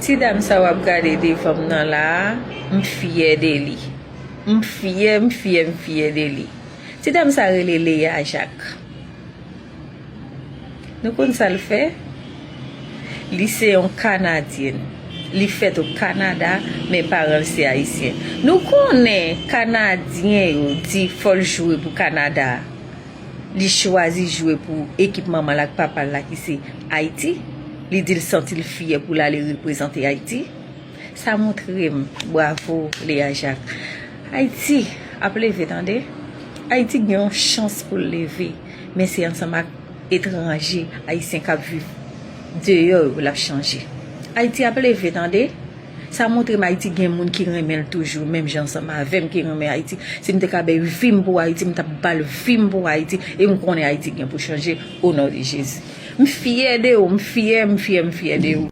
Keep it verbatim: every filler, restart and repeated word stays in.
Ti dam sa w ap gade devan m nan la a, m fyè de li. M fyè, m fyè, m fyè de li. Ti dam sa rele Lea Jacques. Nou konn sa l fè? Li se yon Kanadyèn. Li fèt o Kanada, men paran l se Ayisyen. Nou konnen Kanadyen yo di fò l jwe pou Kanada. Li chwazi jwe pou ekip manman l ak papa l la ki se Ayiti. Li di l santi l fyè pou l ale reprezante Ayiti. Sa montre m, bravo Lea Jacques. Ayiti ap leve, tande. Ayiti gen yon chans pou l leve, men se ansanm ak etranje, Ayisyen k ap viv deyò yo l ap chanje. Ayiti ap leve, tande. Sa montre m Ayiti gen moun ki renmen l toujou, menm jan ansanm avè m ki renmen Ayiti. Si m te ka bay vi m pou Ayiti, m t ap ba l vi m pou Ayiti. E m konnen Ayiti gen pou chanje, o non de Jezi. M fyè de ou, m fyè, m fyè, m fyè de ou.